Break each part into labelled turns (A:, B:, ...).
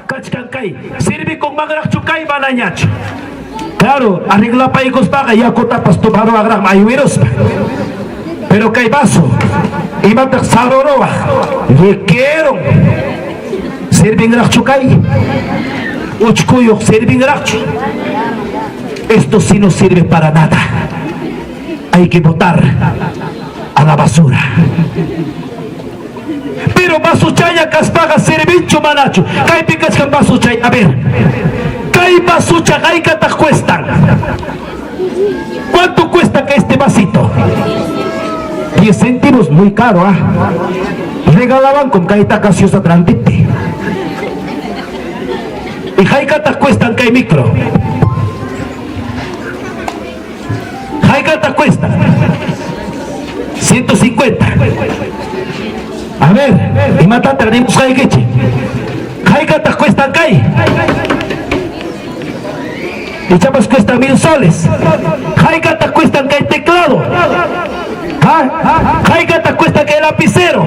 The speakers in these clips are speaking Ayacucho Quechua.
A: Kachkan kay, servikunmanraqchu kay manañachu? Claro, arreglapaykuspaqa yakutapas tomaruwaqraqmi aywiruspa. Pero kay vaso, imataq saruruwaq? Llikiron. Servinraqchu kay? Uchkuyuq servinraqchu? Esto sí no sirve para nada. Hay que botar a la basura. Pero vasuchalla kaspaqa servinchu manachu? Kaypi kachkan vasuchay, a ver. Kay vasucha haykataq cuestan? ¿Cuánto cuesta que este vasito? 10 céntimos, muy caro, ¿ah? Regalaban con kayta gaseosa rantipti. ¿Y haykataq cuestan kay micro? Haykataq cuesta? 150. A ver, imatataq nimusqaykichik? Haykataq cuestan kay? Ichapas cuestan 1000 soles. Haykataq cuestan kay teclado? ¿Ah? Haykataq cuesta kay lapicero?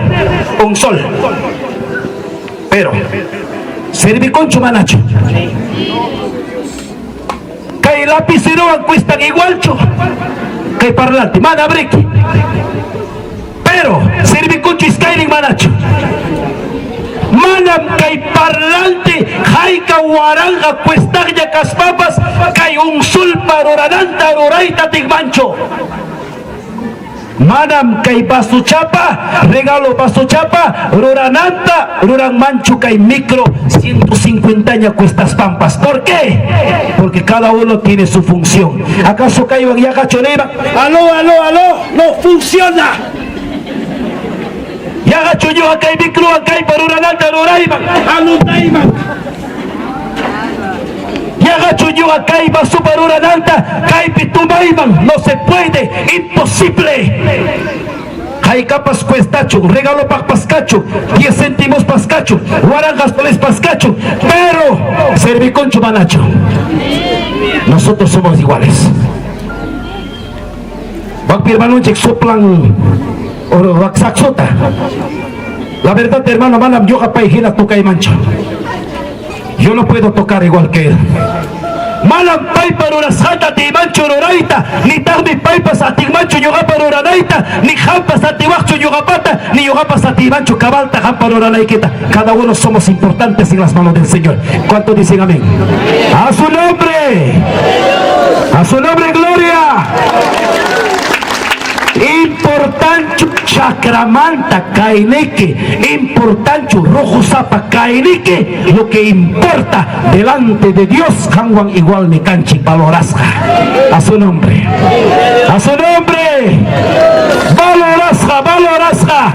A: Un sol. Pero, servikunchu manachu? Kay lapicerowan cuestan igualchu? Kay parlante, mana briki. Pero, servikunchu iskaynin manachu? Manam kay parlante hayka waranqa cuestaqlla kaspapas kay un solpa rurananta rurayta atinmanchu. Manam kay vasuchapa, regalo vasuchapa rurananta ruranmanchu kay micro 150 ña cuestaspanpas. ¿Por qué? Porque cada uno tiene su función. ¿Acaso kaywan yaqachu niyman? Aló, aló, aló, no funciona. Yaqachu ñuqa kay microwan kaypa rurananta rurayman, alutayman. Yaqachu ñuqa kay vasupa rurananta kaypi tomayman. No se puede, imposible. Haykapas cuestachu, regalopaqpas kachu, 10 céntimos kachu, waranqa soles kachu, pero servikunchu manachu. Nosotros somos iguales. Wakpi hermanonchik soplan wak saxota. La verdad, hermano, manam ñuqa pay hina tocaymanchu. Yo no puedo tocar igual que él. Manam paypa rurasqanta atiymanchu rurayta, nitaqmi paypas atinmanchu ñuqapa ruranayta, ni qampas atiwaqchu ñuqapata, ni ñuqapas atiymanchu cabalta qampa ruranaykita. Cada uno somos importantes en las manos del Señor. ¿Cuántos dicen amén? A su nombre. A su nombre, gloria. Importante chakramanta kayniki, importante rujusapa kayniki, lo que importa delante de Dios, qanwan igualmi kanchik valorasqa. A su nombre. A su nombre. Valorasqa, valorasqa.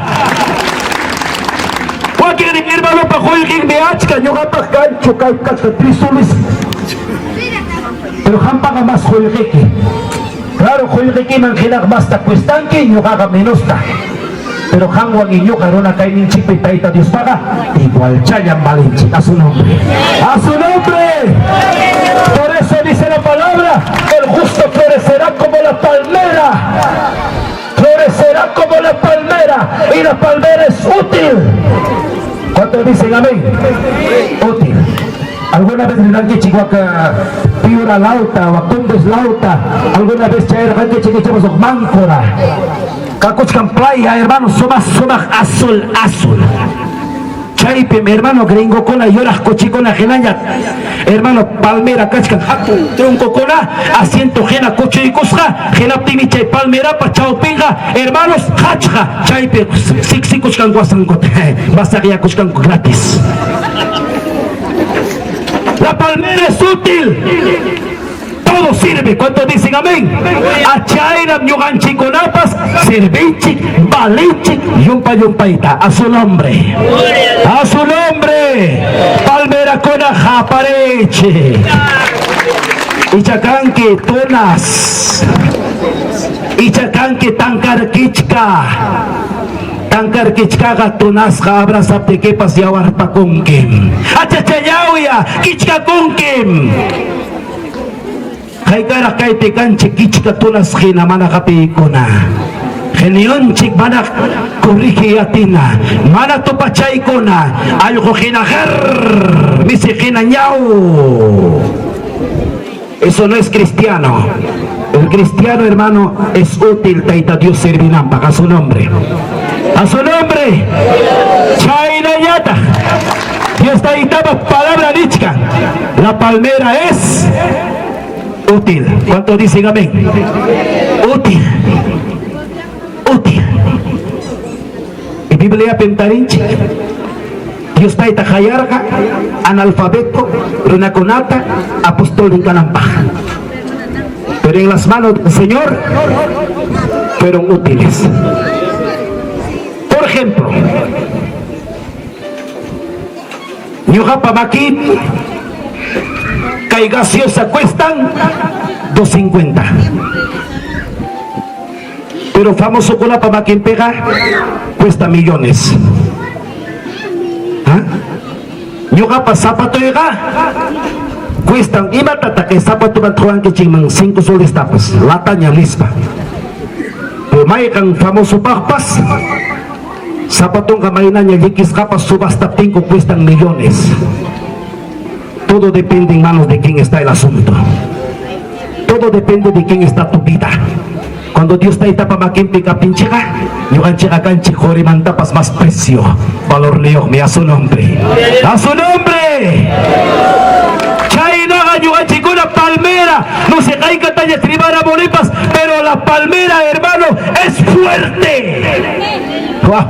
A: Wakin hermanopa qullqinmi achka, ñuqapaq kanchu kay kachka 3 soles. Pero qampaqa mas qullqiki. Claro, qullqikiman hinaq masta cuestanki, ñuqaqa menosta. Pero qanwan y ñuqa runa kayninchikpi Tayta Diospaqa igualchallam valinchik. A su nombre. A su nombre. Por eso dice la palabra, el justo florecerá como la palmera. Florecerá como la palmera. Y la palmera es útil. ¿Cuántos dicen amén? Útil. ¿Alguna vez rinankichik waka Piura lawta, o Tumbes lawta? ¿Alguna vez chayarqankichik ichapas Máncora? Kakuchkan playa, hermano, sumaq sumaq azul azul. Chaypim, hermano, gringokuna yuraq kuchikuna hinaña, hermano, palmera kachkan hatun troncokuna, asiento hina kuchuykusqa, hinaptinmi chay palmerapa chawpinqa, hermanos, qachqa, chaypi siksikuchkanku wasankuta, basaqyakuchkanku gratis. La palmera es útil. Todo sirve. ¿Cuántos dicen amén? Achaynam ñuqanchikkunapas servinchik, valinchik, yumpa yumpayta. A su nombre. A su nombre. Palmerakuna hapariychik. Icha kanki tunas. Icha kanki tankar kichka. Tankar kichkaqa tunasqa abrazaptikipas yawarpakunkim. Achachallawya kichkakunkim. Haykaraq kaypi kanchik kichka tunas hina mana hapiykuna. Genionchik mana corrigi atina, mana tupachaykuna, allqu hina jar, misi hina ñaw. Eso no es cristiano. El cristiano, hermano, es útil Tayta Dios servinanpaq. A su nombre. A su nombre. Chaynallataq. Dios Taytapa palabra nichkan. La palmera es útil. ¿Cuánto dicen amén? Útil. Útil. Y Bibliapim tarinchik. Dios Tayta qayarqa analfabeto runakunata apostolnin kananpaq. Pero en las manos del Señor fueron útiles. Por ejemplo, ñuqapa makiypi kay gaseosa cuestan 2.50. Pero famosokunapa makinpiqa cuesta millones. ¿Ah? Ñuqapa zapatoyqa cuestan imatataq kay zapatoman thuwankichikman 5 soles tapas lataña nispa. Pero mayqan famosopaqpas zapatonqa maynaña llikisqapas subastaptinku cuestan millones. Todo depende en manos de quién está el asunto. Todo depende de quién está tu vida. Cuando Dios Taytapa makinpi kaptinchikqa, ñuqanchikqa kanchik qurimantapas más precio. Valorniyuqmi a su nombre. A su nombre. Chaynaqa ñuqanchikkuna palmera, no se haykataña tribaramunipas, pero la palmera, hermano, es fuerte. Wah.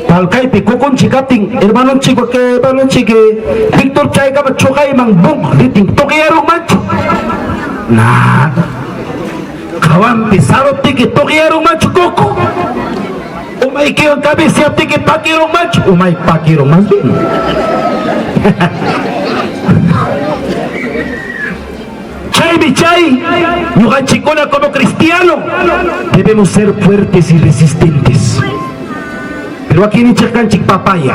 A: Palkaypi kukunchik kaptin, hermanonchik, hermanonchik Víctor chaykama chuqayman bum ritin tuqyarunmanchu. Nada. Qawanpi saruptiki tuqyarunmanchu kuku. Umaykiwan cabeceaptiki pakirunmanchu. Umay pakirun más bien. Chaymi chay ñuqanchikkuna como cristiano debemos ser fuertes y resistentes. Pero aquí nichik kanchik papaya.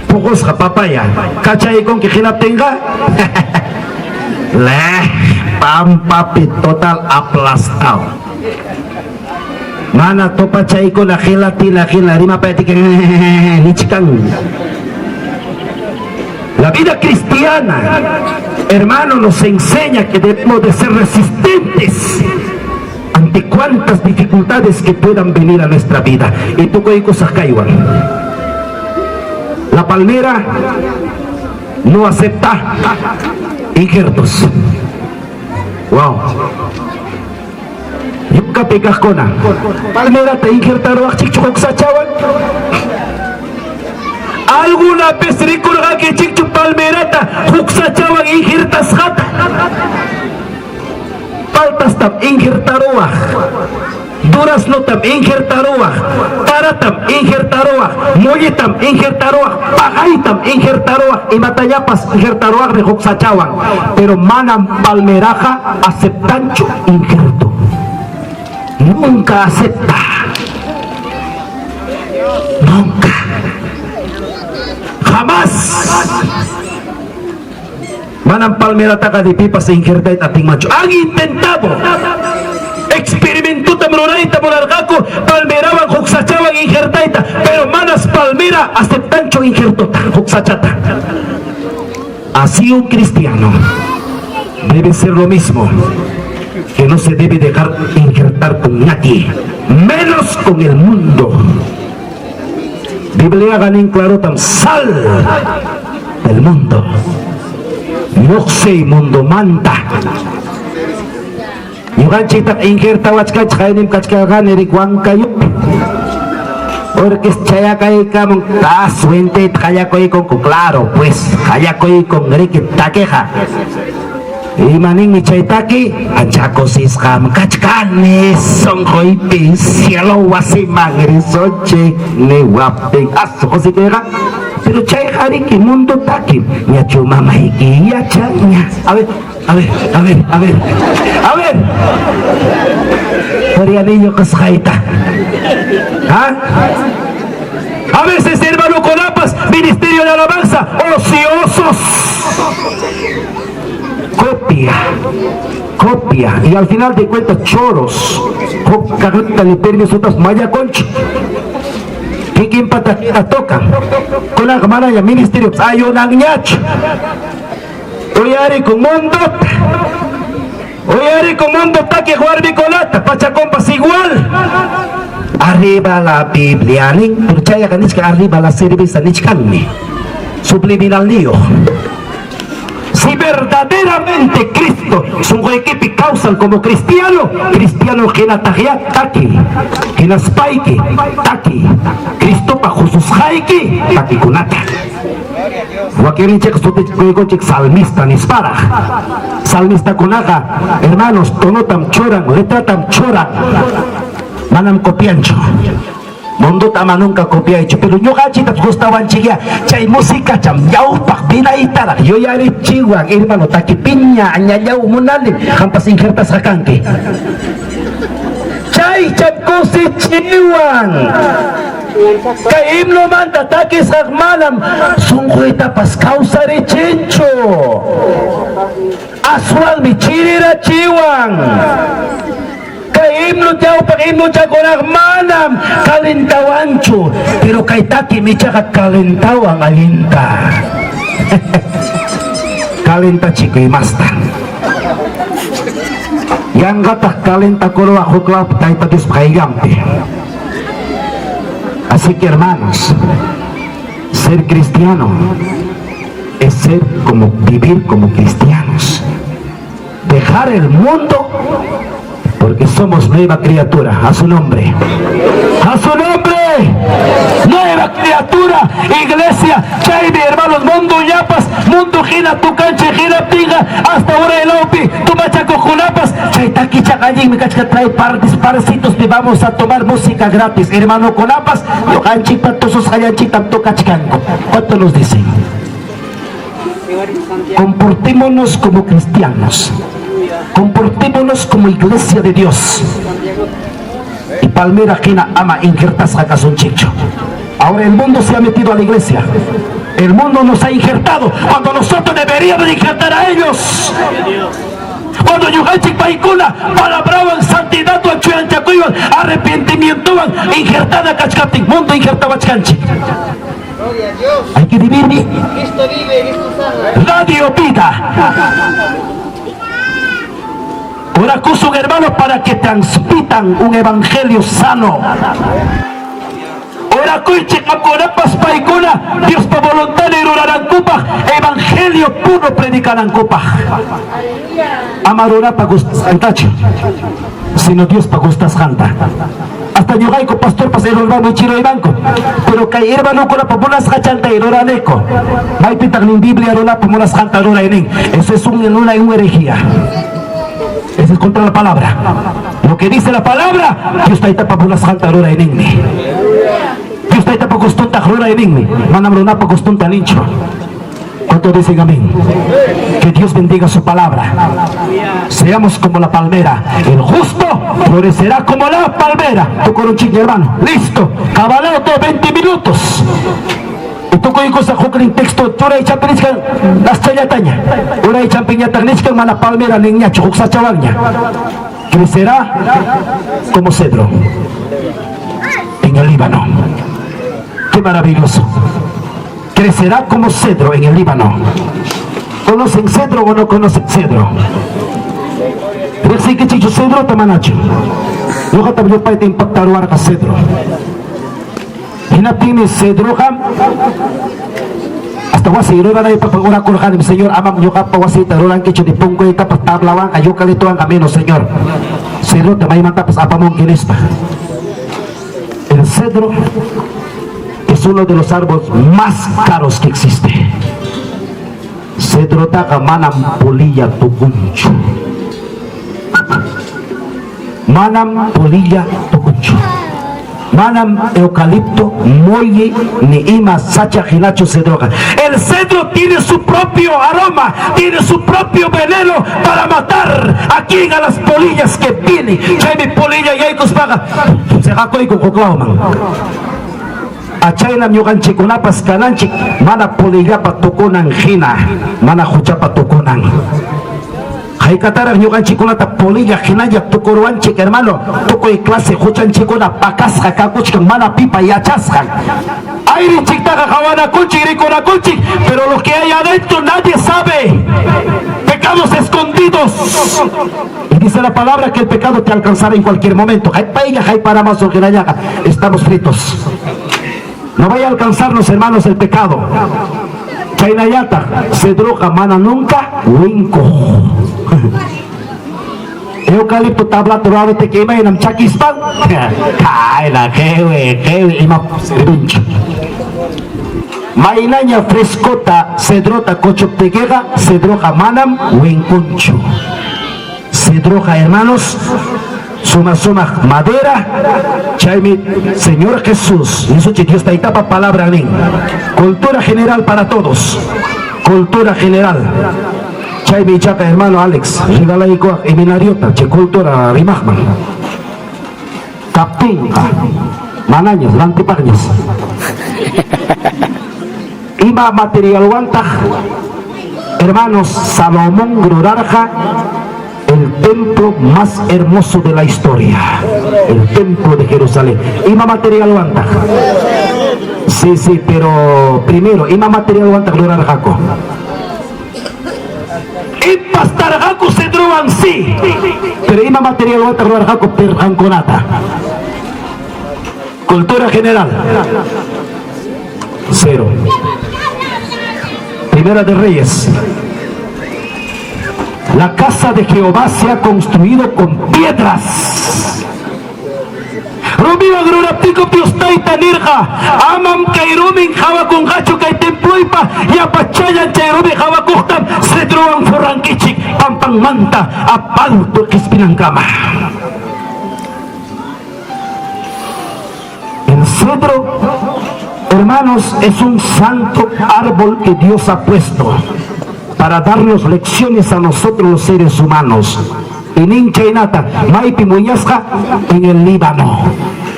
A: Puqusqa papaya. Kachaykunki hinaptinqa leh pampapi total aplastado. Mana tupachaykuna gelatina hina rimapaytika nichkan. La vida cristiana, hermano, nos enseña que debemos de ser resistentes ante cuantas dificultades que puedan venir a nuestra vida. Y tukuy cosas kaywan. La palmera no acepta injertos. Wow. Yunkapi kaqkuna. Palmerata injertaruwaqchikchu huk sachawan? Alguna vez rikurqankichikchu palmerata huk sachawan injertasqata? Paltastam injertaruwaq, duraznotam injertaruwaq, taratam injertaruwaq, molletam injertaruwaq, paqaytam injertaruwaq, imatallapas injertaruwaqmi huk sachawan, pero manam palmeraqa aceptanchu injerto. Nunca acepta. Nunca. Jamás. Manam palmerataqa ni pipas injertayta atinmanchu. Han intentado. Experimentotam rurayta munarqaku palmerawan huk sachawan injertayta, pero manas palmera aceptanchu injertota, huk sachata. Así un cristiano debe ser lo mismo, que no se debe dejar injertar con nadie, menos con el mundo. Biblia nin clarotam sal del mundo. Lluqsiy mundomanta. Ñuqanchiktaq injertawachkanchik qaynim kachkarqani rik Huancayupi. Orquesta chayakaykamun tas wintayta qallakuykunku, claro pues qallakuykun riki takiqa. Ima ninmi chay taki? Ancha kusisqam kachkani sunquypi cielo wasiman risunchik niwaptin as kusikuyqa. Pero chayqa riki mundo taki ñachu mamayki yachanña. A ver, a ver, a ver, a ver, a ver. Qurianillo qisqayta. ¿Ah? A veces, hermano Conapas, Ministerio de Alabanza, ociosos. Copia, copia. Y al final de cuentas, choros. Huk kaqta ni permisotas mañakunchu. Kikinpata tocan. Kunanqa manaña ministerio ayunanñachu. Uyarikun mundota. Uyarikun mundo takiq warmikunata, pachakunpas igual. Arriba la Biblia nin, pero chayqa nichkan arriba la cerveza nichkanmi. Subliminal niyo. Si verdaderamente Cristo sunquykipi kawsan como cristiano, cristiano hinataqyá taki, hinaspayki taki, Cristopa hususqayki takikunata. Wakinninchik sutichakuykunchik salmista nisparaq. Salmistakunaqa, hermanos, tonotam churan, letratam churan. Manam copianchu. Mundota ama nunca copiaychu, pero ñuqanchiktas gustawanchikyá chay musicacham ñawpaq vinaytaraq yuyarichiwan, hermano, takipiña añallaw munani, qampas injertasqa kanki. Chaycham kusichiwan. Kay himnomanta takisqaq manam sunquytapas kawsarichinchu. Aswanmi chirirachiwan. Kay himno ñawpaq himnochakunaq manam calentawanchu, pero kay takim ichaqa calentawan allinta. Calentachikuy masta. Yanqataq calentakuruwaq huk lawpi Tayta Diospa qayllanpi. Así que, hermanos, ser cristiano es ser como vivir como cristianos. Dejar el mundo porque somos nueva criatura. A su nombre. A su nombre. Nueva criatura. Iglesia. Chaymi, hermanos. Mundo llapas. Mundo hina tukanche hina pinga. Hasta ahora el opi. Tumachakukunapas. Chay takicha allinmi kachka trae partes parcitos. Te vamos a tomar música gratis. Hermano kunapas. Ñuqanchikpa tususqallanchiktam tocachkanku. ¿Cuánto nos dicen? Comportémonos como cristianos. Comportémonos como iglesia de Dios. Y palmera hina ama injertasqa kasunchikchu. Ahora el mundo se ha metido a la iglesia. El mundo nos ha injertado cuando nosotros deberíamos injertar a ellos. Cuando ñuqanchik paykuna palabrawan santidadwan chuyanchakuywan arrepentimientowan injertada kachkaptin mundo injertawachkanchik.
B: Gloria a Dios.
A: Hay que vivir bien.
B: Cristo vive, Cristo sana.
A: Radio Vida. Orakusun, hermanos, para que transmitan un evangelio sano. Orakuychik qamkunapas paykuna Diospa voluntad ruranankupaq evangelio puro predicanankupaq. Ama runapa gustasqantachu, sino Diospa gustasqanta. Hasta ñuqayku pastorpas hermano chiraymanku, pero kay hermanokunapa munasqachanta ruraniku. Maypitaq nin Biblia runapa munasqanta ruray nin. Eso es una herejía. Eso es contra la palabra. Lo que dice la palabra, Dios taytapa munasqanta ruray ninmi. Dios taytapa gustunta ruray ninmi. Manam runapa gustunta ninchu. ¿Cuántos dicen amén? Que Dios bendiga su palabra. Seamos como la palmera. El justo florecerá como la palmera. Tu con hermano. Listo. Cabaleo todo 20 minutos. Y tukuykusaq huknin texto churay champinichkan aschallataña. Uray champiñataq nichkan mana palmera ninñachu huk sachawanña. Crecerá como cedro en el Líbano. Qué maravilloso. Crecerá como cedro en el Líbano. ¿Conocen cedro o no conocen cedro? Riqsiykichikchu cedrota manachu? Ñuqatam yupayta impactaruwarqa cedro. Hinaptinmi cedroqa hasta wasi ruranaypaq orakurqanim, Señor, amam ñuqapa wasiyta rurankichu ni punkuytapas tablawanqa eucaliptowanqa menos, Señor. Cedrota maymantapas apamunki nispa. El cedro es uno de los árboles más caros que existe. Cedrotaqa manam polilla tukunchu. Manam polilla tukunchu. Manam eucalipto, molle, ni ima sacha hinachu cedroqa. El cedro tiene su propio aroma, tiene su propio veneno para matar a quien a las polillas que vienen. Chaymi polilla yaykuspaqa seqakuyku huklawman. Achaynam ñuqanchikkunapas kananchik mana polillapa tukunan hina, mana huchapa tukunan. Haykataraq ñuqanchikkunata polilla hinalla tukuruwanchik, hermano, tukuy clase huchanchikkuna pakasqa kakuchkan mana pipa yachasqan. Ayrinchiktaqa qawanakunchik, rikunakunchik, pero lo que hay adentro nadie sabe. Pecados escondidos. Y dice la palabra que el pecado te alcanzará en cualquier momento. Estamos fritos. No vaya a alcanzarnos, hermanos, el pecado. Chaynallataq, cedroqa mana nunca winkuq. Eucalipto tablata ruraptiki imaynam chakispan kayna qiwi qiwi imapas servinchu. Maynaña frescota cedrota kuchuptikiqa cedroqa manam winkunchu. Cedroqa, hermanos, suma sumaq madera, chaymi Señor Jesús, nisuchi Dios Taytapa palabra nin. Cultura general para todos. Cultura general. Chaymi ichaqa, hermano Alex, regalaykuwaq seminariota chay cultura rimaqman. Kaptinqa, manañas, rantipaqñas. Ima materialwantaq, hermanos, Salomón rurarqa el templo más hermoso de la historia, el templo de Jerusalén. Ima materialwantaq? Sí, sí, pero primero, ima materialwantaq rurarqaku? Impastarqaku cedrowan, sí, pero ima materialwantaq rurarqaku pirqankunata? Cultura general. Cero. Primera de Reyes. La casa de Jehová se ha construido con piedras. Rumiwan ruraptiku Dios Tayta nirqa, amam kay rumin qawakunqachu kay temploypa, yapachallan chay rumi qawakuqtam cedrowan forrankichik pampanmanta apalto qispinankama. El cedro, hermanos, es un santo árbol que Dios ha puesto para darnos lecciones a nosotros los seres humanos. Y nin chaynata, maypim wiñasqa en el Líbano.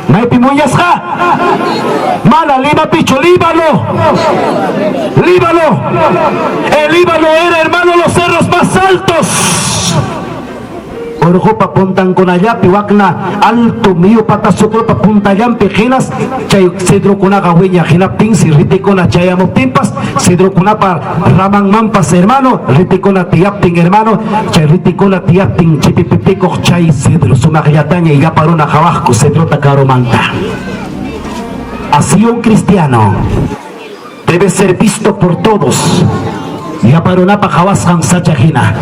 A: Maypim wiñasqa? Mana Limapichu, Líbano. Líbano. El Líbano era, hermano, los cerros más altos. Urqupa puntankunallapi wakna alto miyu patasukupa puntallanpi hinas chay cedrokunaqa wiñaq hinaptinsi ritikuna chayamuptinpas cedrokunapa ramanmanpas, hermano, ritikuna tiyaptin, hermano, chay ritikuna tiyaptin chipipipikuq chay cedro sumaqllataña llapa runa qawaqku cedrota karumanta. Así un cristiano debe ser visto por todos. Llapa runapa qawasqan sacha hina.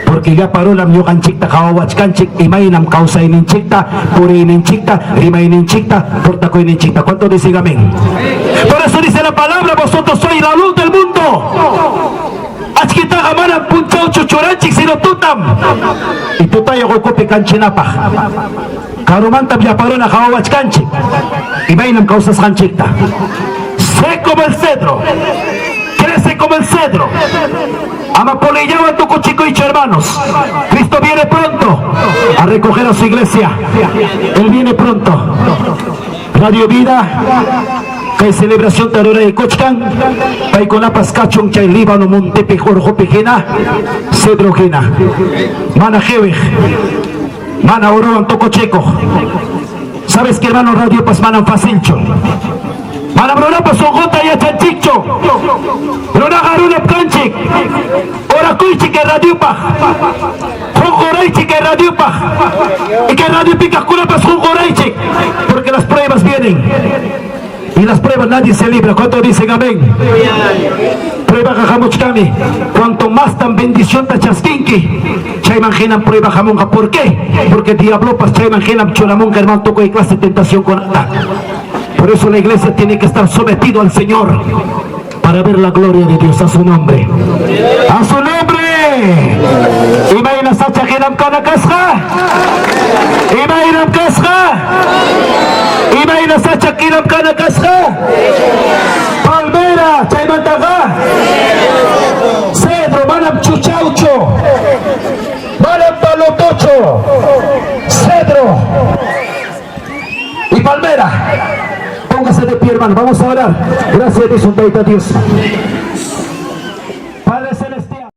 A: Porque llapa runam ñuqanchikta qawawachkanchik imaynam kawsayninchikta, puriyninchikta, rimayninchikta, portakuyninchikta. ¿Cuánto dicen amén? Por eso dice la palabra, vosotros sois la luz del mundo. Achkitaqa manam punchawchu churanchik, sino tutam. Y tutayuq ukupi kanchinapaq. Karumantam llapa runa qawawachkanchik. Imaynam kawsasqanchikta. Sé como el cedro. Crece como el cedro. Ama polillawan tukuchikuychu, hermanos. Cristo viene pronto a recoger a su iglesia. Él viene pronto. Radio Vida, kay celebración ruraykuchkan, paykunapas kachun chay Líbano montepi urqupi hina, cedro hina. Mana qiwiq, mana uruwan tukuchikuq. ¿Sabes qué, hermano? Radio pas manam facilchu. Manam runapa sunqunta yachanchikchu. Runaqa runap kanchik. Orakuychik kay radiopaq. Qunquraychik kay radiopaq. Y kay radiopi kaqkunapas qunquraychik. Porque las pruebas vienen. Y las pruebas nadie se libra. ¿Cuánto dicen amén? Prueba hamuchkami. Cuanto más tan bendición ta chaskinki, chayman hinam prueba hamunqa. ¿Por qué? Porque diablopas chayman hinam churamunqa, hermano, tukuy clase tentación con. Por eso la iglesia tiene que estar sometido al Señor para ver la gloria de Dios. A su nombre. A su nombre. Imayna sacha hinam kana kasqa. Imaynam kasqa. Imayna sacha hinam kana kasqa. Palmera, chaymantaqa. Cedro, manam chuchawchu. Manam palotochu. Cedro. Y palmera. Póngase de pie, hermano. Vamos a orar. Gracias, Dios, Tayta Dios.